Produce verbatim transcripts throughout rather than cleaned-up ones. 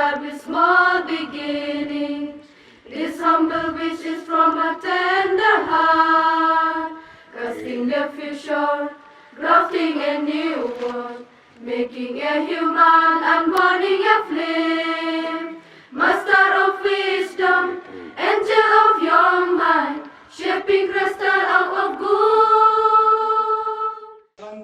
With small beginning, this humble wish is from a tender heart. Casting the future, crafting a new world, making a human and burning a flame. Master of wisdom, angel of your mind, shaping crystal out of gold.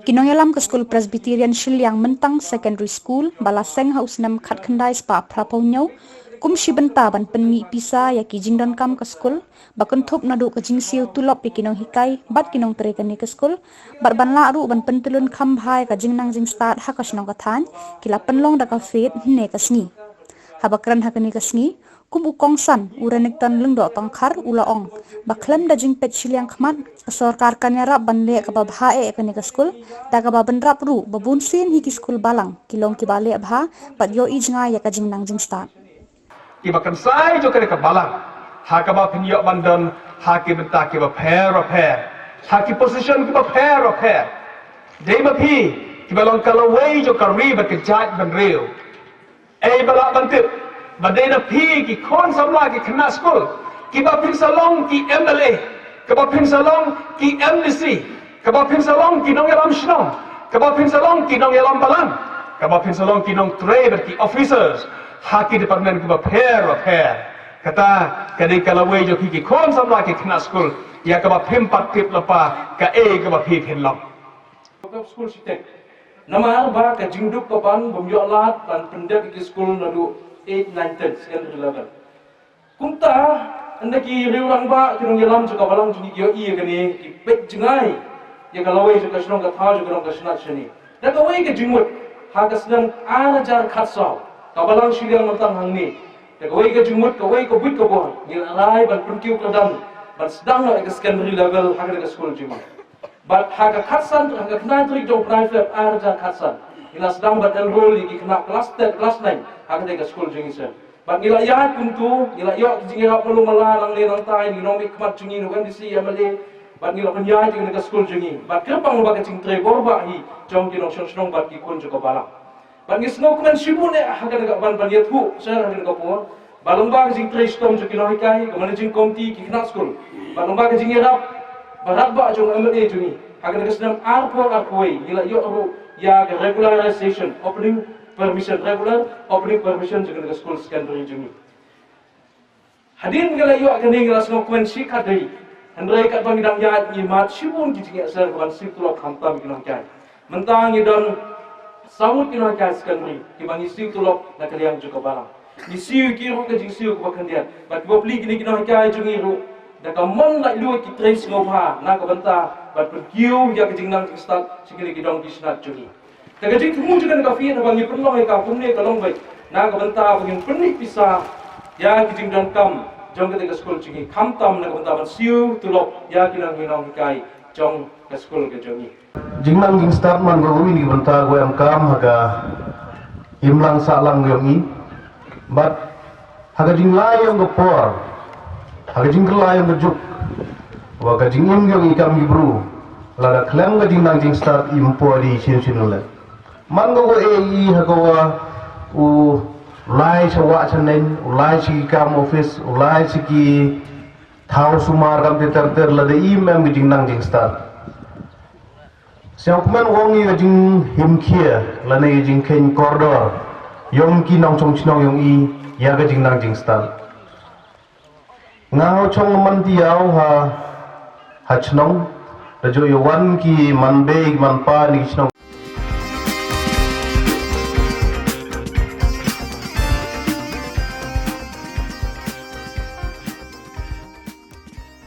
Ki nongïalam ka skul Presbyterian Shilliang Myntang Secondary School ba la seng ha u snem khatkhyndai spah phraphew hynñiew kum shi bynta ban pynmih pisa ïa ki jingdonkam ka skul, ba kynthup naduh ka jingsiew tulop ïa ki nonghikai bad ki nongtrei kane ka skul, bad ban lah ruh ban pyntyllun kham bha ïa ka jingnang jingstad ha ka shnong ka thaiñ, ki la pynlong da ka fete hynne ka sngi. Haba kren ha kane ka sngi, kum u kongsan, u Renikton Lyngdoh Tongkhar u la ong ba khlem da jingpeit shiliang khmat, ka sorkar kan ïarap ban leh kaba bha eh ïa kane ka skul, da kaba bynrap ruh ba bun sien hi ki skul balang ki long kiba leh bha bad ïohi jngai ïa ka jingnang jingstad. Kiba kynsai jong kane ka balang, ha kaba phin ïoh ban don ha ki bynta kiba pher ba pher, ha ki position kiba pher ba pher. Dei ma phi kiba long ka lawei jong ka ri bad ka jaitbynriew. Ei ba lah ban tip ba dei na phi ki khun samla ki khynnah skul kiba phin sa long ki MLA, kaba phin sa long ki MDC, kaba phin sa long ki nongïalam shnong, kaba phin sa long ki nongïalam balang, kaba phin sa long ki nongtrei bad ki officers ha ki department kiba pher ba pher. Kata ka dei ka lawei jong phi ki khun samla ki khynnah skul ïa kaba phim pat tip lypa kaei kaba phi phin long. Skul shiteng. Namar ba ka jingduk ka ban bym ïoh lad ban pyndep ïa ki skul naduh eight, nine, ten secondary level. Kumta ynda ki riew rangbah ki nongïalam jong ka balang jong ngi ki ïohi ïa kane ki peit jngai ïa ka lawei jong ka shnong ka thaw jong ka dong ka shnat shane. Da kawei ka jingmut ha ka snem ar hajar khatsaw ka balang Shilliang Myntang hangne, da kawei ka jingmut kawei ka buit ka bor ngi la rai ban pynkiew kyrdan ban sdang noh ïa ka secondary level ha kane ka skul jong ngi. Bad ha ka khatsan, ha ka khyndai tarik jong u bnai Feb ar hajar khatsan, ngi la sdang ban enrol ïa ki khynnah klas ten, klas nine ha katei ka skul jong ngi seh. Bad ngi la ïaid kumto, ngi la ïoh ki jingïarap malu mala nangne nangtai na ki nongmihkhmat jong ngi na u MDC, MLA. Bad ngi la pynïaid ïa kane ka skul jong ngi. Bad kyrpang ba ka jingtrei bor bah hi jong ki nongshong shnong bad ki khun jong ka balang. Bad ngi sngewkmen shibun eh ha kane ka ban, ban ïathuh sha ha kane ka por ba lyngba ka jingtrei shitom jong ki nonghikai, ka managing committee, ki khynnah skul, ba lyngba ka jingïarap ba radbah jong u MLA jong ngi, ha kane ka snem arphew arphew wei ngi la ïoh ruh ïa ka regularization, opening permission, regular opening permission jong kane ka skul secondary jong ngi. Hadien ngi la ïoh kane ngi la sngewkmen shikatdei. Hynrei katba ngi dang ïaid ngi mad shibun ki jingïasyllok ban siew tulop khamtam ki nonghikai. Mynta ngi don saw ngut ki nonghikai secondary kiba ngi siew tulop na ka liang jong ka balang. Ngi siew ïa ki ruh ka jingsiew kaba khyndiat. Bad kiba plie kine ki nonghikai jong ngi ruh da ka mon laitluid ki trei sngewbha na ka bynta ban pynkiew ïa ka jingnang jingstad sha kine ki dong ki snat jong ngi. Te ka jingthmu jong kane ka fete haba ngi pynlong ïa ka kumne ka long beit na ka bynta ba ngin pynmih pisa ïa ki jingdonkam jong kane ka skul jong ngi, khamtam na ka bynta ban siew tulop ïa ki nong, ki nonghikai jong ka skul ka jong ngi. Jingnang jingstad man ka, kawei na ki bynta kaba em kam ha ka imlang sahlang jong ngi. Bad ha ka jinglai jong ka por, ha ka jingkylla jong ka juk, wa ka jingim jong i kam i bru, lada khlem ka jingnang jingstad im por dei shin shin leh. Man ka, kaei ha ka wa u lai sha wah sha neng, u lai sha ki kam office, u lai sha ki thaw sumar kam ter ter, lada im em ka jingnang jingstad. Sngewkmen ong ïa ka jinghimkhia lane ïa ka jingkheiñ kordor jong ki nongshong shnong jong i ïa ka jingnang jingstad. Nga ha u chong man tiaw ha, ha chnong, da ju ïa wan ki man bei, ki man pa na ki chnong.